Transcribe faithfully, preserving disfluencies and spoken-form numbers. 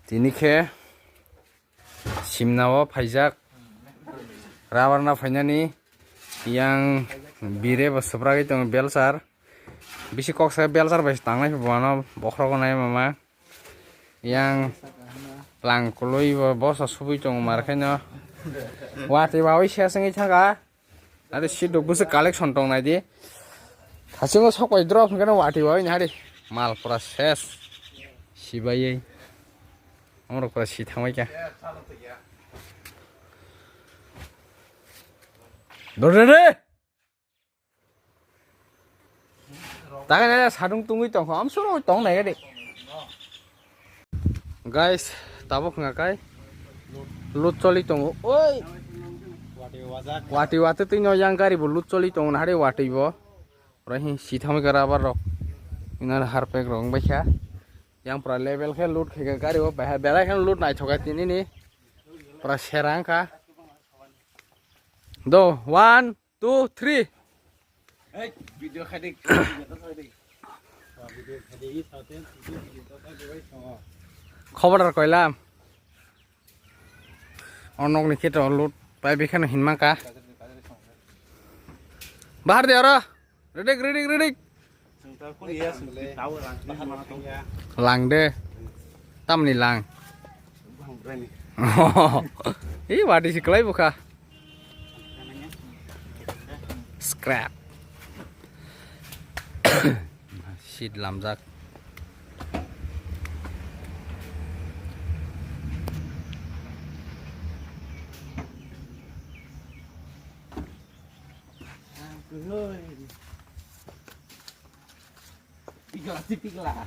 Tini khe simna o phaijak, rubber na phainani yang bire bo swpragwi tongo belchar. Bisi kok sa belchar bai tangnai bo ano bokhrogo nai mama. Yang lang kwlwi bo bosa subui tongo mar khaino. Watwi bawi se sengwi thangkha. Ari si dok bwswk collection tong nai di. Thasingo sok bai drop hwnkhe no watwi bawi nai hari. Mal pura ses. Sibai. Amrok pura si thangbai kha. Dore re. Takai nai sadung tungwi tongkha, amsoro tong nai gadi. Guys, tabuk hwnka kai. Lut choli tongo. Oi. Watwi watwi twi no yang gari bo lut choli tongo nahari watwi bo. Oro hin si thamwi kha rubber rok. Inar harpek rok wngbai kha. Yang pura level khe lut khe gari bo belai khe lut naithok kha tini ni. Pura sera wngkha. Do, one, two, three. Hey, video khai de, video khai de. Video khai de, i sa te, video khai de, bai sa. Khobor ar koilam. O nokni khe to lut pai bikhano hinma kha. Bahar de oro. Ready, ready, ready. Lang de. Tamni lang. Ih, wadi si kelai buka. Scrap. Seat lamjak. Pikla, si pikla.